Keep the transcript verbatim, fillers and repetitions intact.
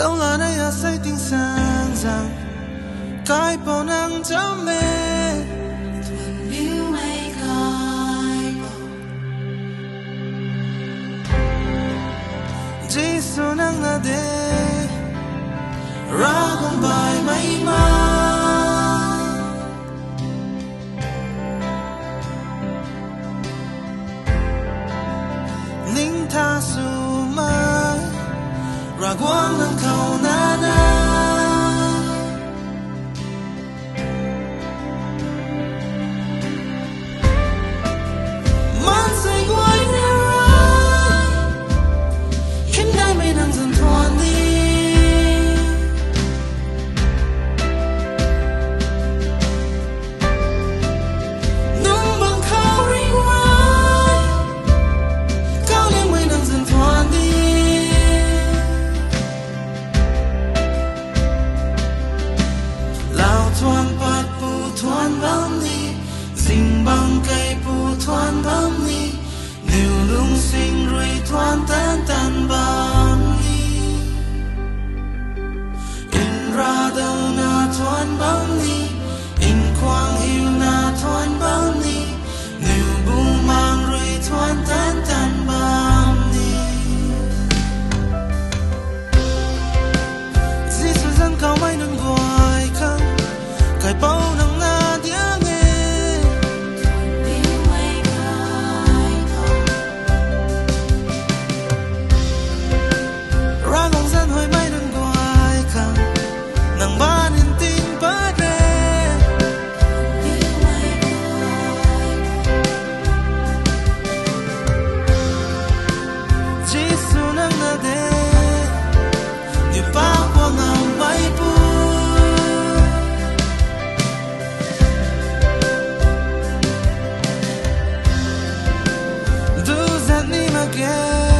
Tau lana ya sei tingsaengzaeng, kaipouc nang cham e. Tuanliumei kaipouc, Jisu nang na de, Ravguangc baihmei ma. Ningtha swmei Ravguangc nang khou nana, maansei guay ni rui hymdaihmei nang zanc thuan ni. Nunc bang khou ringcrui, kau liangmei nang zanc thuan ni. Lau thuan patpu thuan bam ni, zingbangc keipu thuan bam ni, niw lungcsing rui thuan tan tan bam ni. Nradouna thuan bam ni, nkhwang hiuna thuan bam ni, niw bumaengc rui thuan tan tan bam ni. Jisu zanc kaumei nunc guay khang, kaipouc nang na diang e. Ravguangc zanc huaymei nunc guay khang, nang baanv ntin pat re. Jisu nang na de, niw paap guang ngammeipu. Duzat ni mak ge.